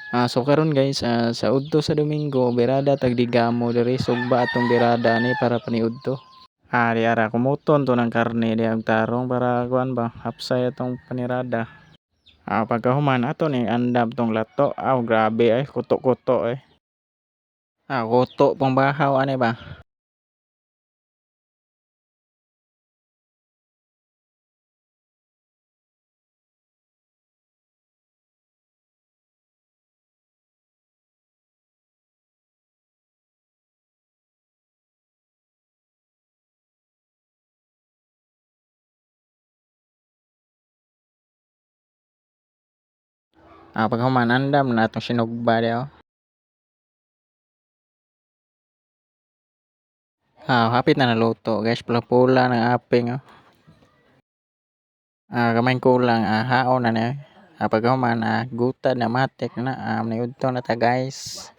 So karon guys, sa udto sa Domingo birada tag Digamo diri, sugba atong birada ni para paniudto. Di ara kumuton to ng karne diha og tarong para kuan ba, hapsay atong panirada. Pagkahuman ato ning andam tong lato. Aw, grabe ay, kuto-kuto ay. Kuto pang bahaw ani ba. Pagkahuman andam na atong sinugba diha. Hapit na naluto guys, pula-pula ng aping oh. Gamay kulang, haon na ni. Pagkahuman, gutad na matik na, niudto na ta guys.